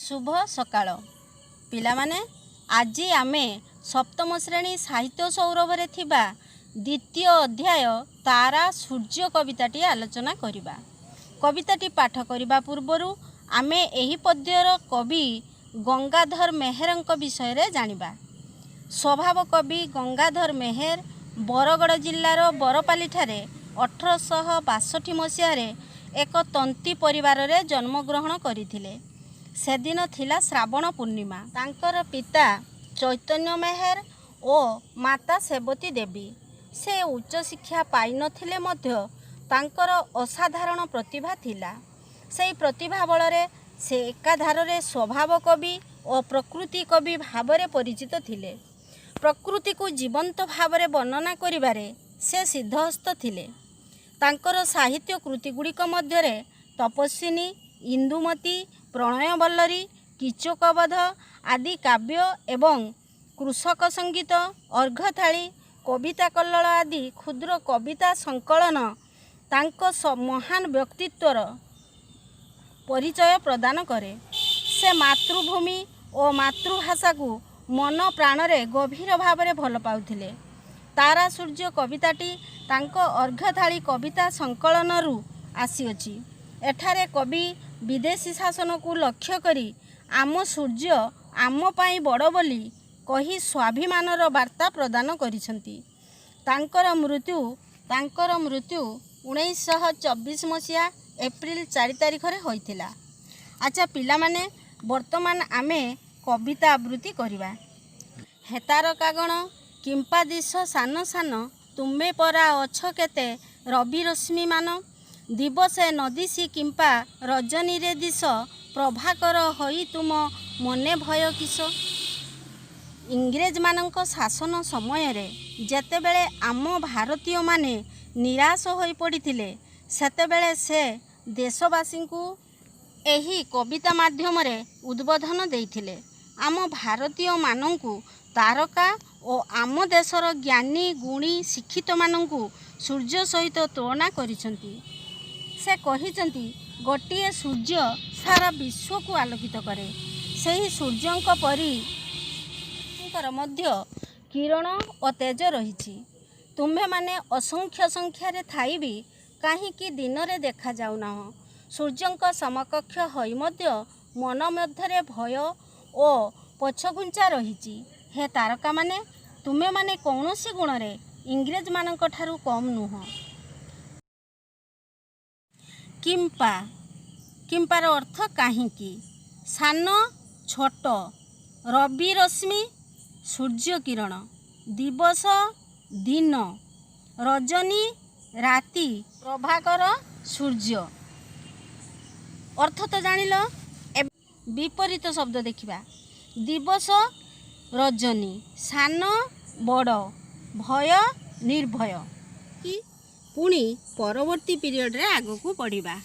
ଶୁଭ ସକାଳ ପିଲାମାନେ। ଆଜି ଆମେ ସପ୍ତମ ଶ୍ରେଣୀ ସାହିତ୍ୟ ସୌରଭରେ ଥିବା ଦ୍ୱିତୀୟ ଅଧ୍ୟାୟ ତାରା ସୂର୍ଯ୍ୟ କବିତାଟି ଆଲୋଚନା କରିବା। କବିତାଟି ପାଠ କରିବା ପୂର୍ବରୁ ଆମେ ଏହି ପଦ୍ୟର କବି ଗଙ୍ଗାଧର ମେହେରଙ୍କ ବିଷୟରେ ଜାଣିବା। ସ୍ୱଭାବ କବି ଗଙ୍ଗାଧର ମେହେର ବରଗଡ଼ ଜିଲ୍ଲାର ବରପାଲିଠାରେ 1862 ମସିହାରେ ଏକ ତନ୍ତୀ ପରିବାରରେ ଜନ୍ମଗ୍ରହଣ କରିଥିଲେ। ସେଦିନ ଥିଲା ଶ୍ରାବଣ ପୂର୍ଣ୍ଣିମା। ତାଙ୍କର ପିତା ଚୈତନ୍ୟ ମେହେର ଓ ମାତା ସେବତୀ ଦେବୀ। ସେ ଉଚ୍ଚଶିକ୍ଷା ପାଇନଥିଲେ ମଧ୍ୟ ତାଙ୍କର ଅସାଧାରଣ ପ୍ରତିଭା ଥିଲା। ସେହି ପ୍ରତିଭା ବଳରେ ସେ ଏକାଧାରରେ ସ୍ୱଭାବ କବି ଓ ପ୍ରକୃତି କବି ଭାବରେ ପରିଚିତ ଥିଲେ। ପ୍ରକୃତିକୁ ଜୀବନ୍ତ ଭାବରେ ବର୍ଣ୍ଣନା କରିବାରେ ସେ ସିଦ୍ଧହସ୍ତ ଥିଲେ। ତାଙ୍କର ସାହିତ୍ୟ କୃତିଗୁଡ଼ିକ ମଧ୍ୟରେ ତପସ୍ୱିନୀ, ଇନ୍ଦୁମତୀ, ପ୍ରଣୟବଲ୍ଲରୀ, କୀଚକବଧ ଆଦି କାବ୍ୟ ଏବଂ କୃଷକ ସଙ୍ଗୀତ, ଅର୍ଘ୍ୟଥାଳି, କବିତା କଲ୍ଲୋଳ ଆଦି କ୍ଷୁଦ୍ର କବିତା ସଂକଳନ ତାଙ୍କ ମହାନ ବ୍ୟକ୍ତିତ୍ୱର ପରିଚୟ ପ୍ରଦାନ କରେ। ସେ ମାତୃଭୂମି ଓ ମାତୃଭାଷାକୁ ମନ ପ୍ରାଣରେ ଗଭୀର ଭାବରେ ଭଲ ପାଉଥିଲେ। ତାରା ସୂର୍ଯ୍ୟ କବିତାଟି ତାଙ୍କ ଅର୍ଘ୍ୟଥାଳି କବିତା ସଂକଳନରୁ ଆସିଅଛି। ଏଠାରେ କବି ବିଦେଶୀ ଶାସନକୁ ଲକ୍ଷ୍ୟ କରି ଆମ ସୂର୍ଯ୍ୟ ଆମ ପାଇଁ ବଡ଼ ବୋଲି କହି ସ୍ୱାଭିମାନର ବାର୍ତ୍ତା ପ୍ରଦାନ କରିଛନ୍ତି। ତାଙ୍କର ମୃତ୍ୟୁ 1924 ମସିହା ଏପ୍ରିଲ 4 ତାରିଖରେ ହୋଇଥିଲା। ଆଚ୍ଛା ପିଲାମାନେ, ବର୍ତ୍ତମାନ ଆମେ କବିତା ଆବୃତ୍ତି କରିବା। ହେ ତାରକାଗଣ, କିମ୍ପା ଦିଶ ସାନ ସାନ, ତୁମେ ପରା ଅଛ କେତେ ରବି ରଶ୍ମିମାନ। ଦିବସେ ନ ଦିଶି କିମ୍ପା ରଜନୀରେ ଦିଶ, ପ୍ରଭାକର ହୋଇ ତୁମ ମନେ ଭୟ କିସ? ଇଂରେଜମାନଙ୍କ ଶାସନ ସମୟରେ ଯେତେବେଳେ ଆମ ଭାରତୀୟମାନେ ନିରାଶ ହୋଇପଡ଼ିଥିଲେ, ସେତେବେଳେ ସେ ଦେଶବାସୀଙ୍କୁ ଏହି କବିତା ମାଧ୍ୟମରେ ଉଦ୍ବୋଧନ ଦେଇଥିଲେ। ଆମ ଭାରତୀୟମାନଙ୍କୁ ତାରକା ଓ ଆମ ଦେଶର ଜ୍ଞାନୀ, ଗୁଣୀ, ଶିକ୍ଷିତମାନଙ୍କୁ ସୂର୍ଯ୍ୟ ସହିତ ତୁଳନା କରିଛନ୍ତି। ସେ କହିଛନ୍ତି, ଗୋଟିଏ ସୂର୍ଯ୍ୟ ସାରା ବିଶ୍ୱକୁ ଆଲୋକିତ କରେ। ସେହି ସୂର୍ଯ୍ୟଙ୍କ ପରି ଙ୍କର ମଧ୍ୟ କିରଣ ଓ ତେଜ ରହିଛି। ତୁମ୍ଭେମାନେ ଅସଂଖ୍ୟ ସଂଖ୍ୟାରେ ଥାଇ ବି କାହିଁକି ଦିନରେ ଦେଖାଯାଉନାହଁ? ସୂର୍ଯ୍ୟଙ୍କ ସମକକ୍ଷ ହୋଇ ମଧ୍ୟ ମନ ମଧ୍ୟରେ ଭୟ ଓ ପଛଘୁଞ୍ଚା ରହିଛି। ହେ ତାରକାମାନେ, ତୁମେମାନେ କୌଣସି ଗୁଣରେ ଇଂରେଜମାନଙ୍କ ଠାରୁ କମ୍ ନୁହଁ। କିମ୍ପା, କିମ୍ପାର ଅର୍ଥ କାହିଁକି, ସାନ ଛୋଟ, ରବି ରଶ୍ମି ସୂର୍ଯ୍ୟ କିରଣ, ଦିବସ ଦିନ, ରଜନୀ ରାତି, ପ୍ରଭାକର ସୂର୍ଯ୍ୟ। ଅର୍ଥ ତ ଜାଣିଲ, ବିପରୀତ ଶବ୍ଦ ଦେଖିବା। ଦିବସ ରଜନୀ, ସାନ ବଡ଼, ଭୟ ନିର୍ଭୟ। କି ପୁଣି ପରବର୍ତ୍ତୀ ପିରିୟଡ଼ରେ ଆଗକୁ ପଢ଼ିବା।